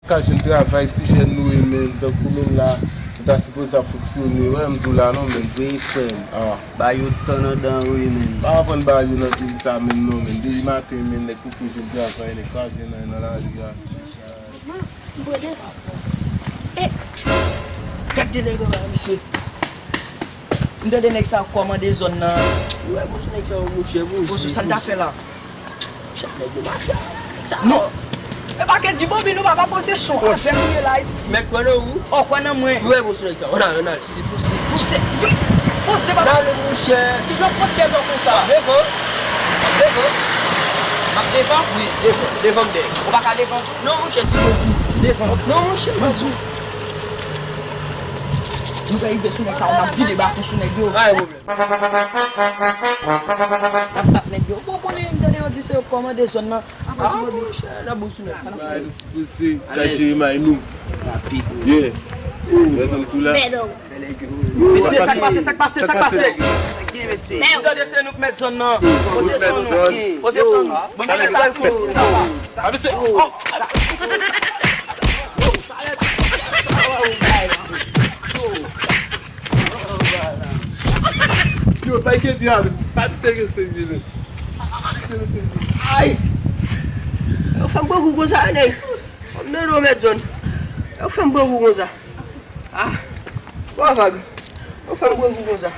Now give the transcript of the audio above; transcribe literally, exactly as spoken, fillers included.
Ka jwenn travay, ti jèn nou ye, menm. Tankou menm la, nou ta sipoze ap fonksyone. Wè, m di w la, non, menm. Wi, frè m. Ah. Ba yo tan nan dan yo ye, menm. Pa aprann ba yo nan peyi sa, menm, non, menm. Depi maten, menm, nèg poko jwenn travay, nèg pa jwenn anyen nan lari a. Gade lè yo ba misye. M tande nèg sa kòmande zòn nan. Ou wè, bon, sou nèg sa yo, monchè, bon, sou sa n ta fè la. Chèf nèg yo mafya. Nèg sa non. E pa ke di Bobby nou pa pa posesyon. Avè m ye la. Mèt kwè nan ou. Oh, kwè nan mwen. Ou wè, bon, sou nèg sa. Ann ale, ann ale. Se pouse, pouse. Pouse, papa. Ann ale, monchè. Kijan w pot tèt ou konsa? Devan. Devan. M ap devan? Wi, devan. Devan m dèyè. Ou pa ka devan? Non, monchè, si bon pou devan. Non, monchè, m ap di w. Nou ka rive sou nèg sa yo, n ap vide baton sou nèg yo. Pa gen pwoblèm. N ap bat nèg yo. Bon, konnen m tande yo di se yo k kòmande zòn nan. Ah, monchè, n ap bon sou nèg. Bay nou sipoze ka jere may nou. Rapid. Yeah. Mezanmi, sou la. Mesye, sa k pase, sa k pase, sa k pase? M tande se nou k mèt zòn nan. Poze son nou. Poze son nou. Bon, men sa. Avise. Oh. Yo, bay ke dyab. Pa di serye, serye, men. Ay! Yo fè m grangou konsa, nèg. Kòm nan do mèt zòn. Yo fè m grangou konsa. Ah! Bon, vag. Yo fè m grangou konsa.